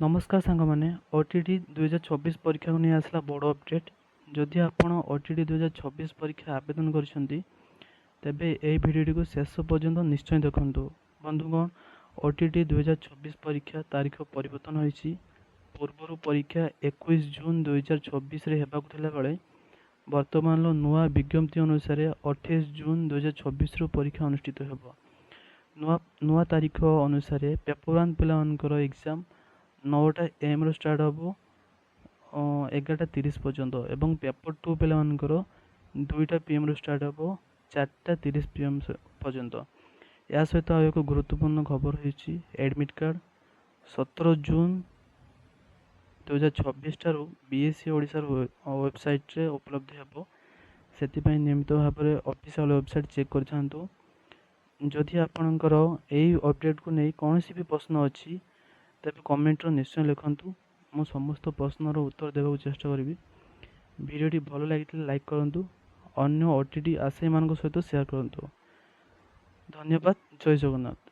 ନମସ୍କାର ସାଙ୍ଗମାନେ, ଓଟିଇଟି 2026 ପରୀକ୍ଷାକୁ ନେଇ ଆସିଲା ବଡ଼ ଅପଡ଼େଟ୍। ଯଦି ଆପଣ ଓଟିଇଟି 2026 ପରୀକ୍ଷା ଆବେଦନ କରିଛନ୍ତି, ତେବେ ଏହି ଭିଡ଼ିଓଟିକୁ ଶେଷ ପର୍ଯ୍ୟନ୍ତ ନିଶ୍ଚୟ ଦେଖନ୍ତୁ। ବନ୍ଧୁଗଣ, ଓଟିଇଟି 2026 ପରୀକ୍ଷା ତାରିଖ ପରିବର୍ତ୍ତନ ହୋଇଛି। ପୂର୍ବରୁ ପରୀକ୍ଷା 21 ଜୁନ୍ 2026ରେ ହେବାକୁ ଥିଲାବେଳେ ବର୍ତ୍ତମାନର ନୂଆ ବିଜ୍ଞପ୍ତି ଅନୁସାରେ 28 ଜୁନ୍ 2026ରୁ ପରୀକ୍ଷା ଅନୁଷ୍ଠିତ ହେବ। ନୂଆ ନୂଆ ତାରିଖ ଅନୁସାରେ ପେପର୍ ୱାନ୍ ପିଲାମାନଙ୍କର ଏକ୍ଜାମ୍ 9ଟା ଏଏମ୍ରୁ ଷ୍ଟାର୍ଟ ହେବ 11:30 ପର୍ଯ୍ୟନ୍ତ ଏବଂ ପେପର୍ ଟୁ ପିଲାମାନଙ୍କର 2ଟା ପିଏମ୍ରୁ ଷ୍ଟାର୍ଟ ହେବ 4:30 ପିଏମ୍ ପର୍ଯ୍ୟନ୍ତ। ଏହା ସହିତ ଆଉ ଏକ ଗୁରୁତ୍ୱପୂର୍ଣ୍ଣ ଖବର ହେଉଛି, ଆଡ଼ମିଟ୍ କାର୍ଡ଼ 17 ଜୁନ୍ 2026 ଠାରୁ ବିଏସ୍ଇ ଓଡ଼ିଶାର ୱେବସାଇଟ୍ରେ ଉପଲବ୍ଧ ହେବ। ସେଥିପାଇଁ ନିୟମିତ ଭାବରେ ଅଫିସିଆଲ୍ ୱେବସାଇଟ୍ ଚେକ୍ କରିଥାନ୍ତୁ। ଯଦି ଆପଣଙ୍କର ଏଇ ଅପଡ଼େଟ୍କୁ ନେଇ କୌଣସି ବି ପ୍ରଶ୍ନ ଅଛି, ତେବେ କମେଣ୍ଟରେ ନିଶ୍ଚୟ ଲେଖନ୍ତୁ। ମୁଁ ସମସ୍ତ ପ୍ରଶ୍ନର ଉତ୍ତର ଦେବାକୁ ଚେଷ୍ଟା କରିବି। ଭିଡ଼ିଓଟି ଭଲ ଲାଗିଥିଲେ ଲାଇକ୍ କରନ୍ତୁ, ଅନ୍ୟ ଓଟିଇଟି ଆଶାୟୀମାନଙ୍କ ସହିତ ସେୟାର କରନ୍ତୁ। ଧନ୍ୟବାଦ, ଜୟ ଜଗନ୍ନାଥ।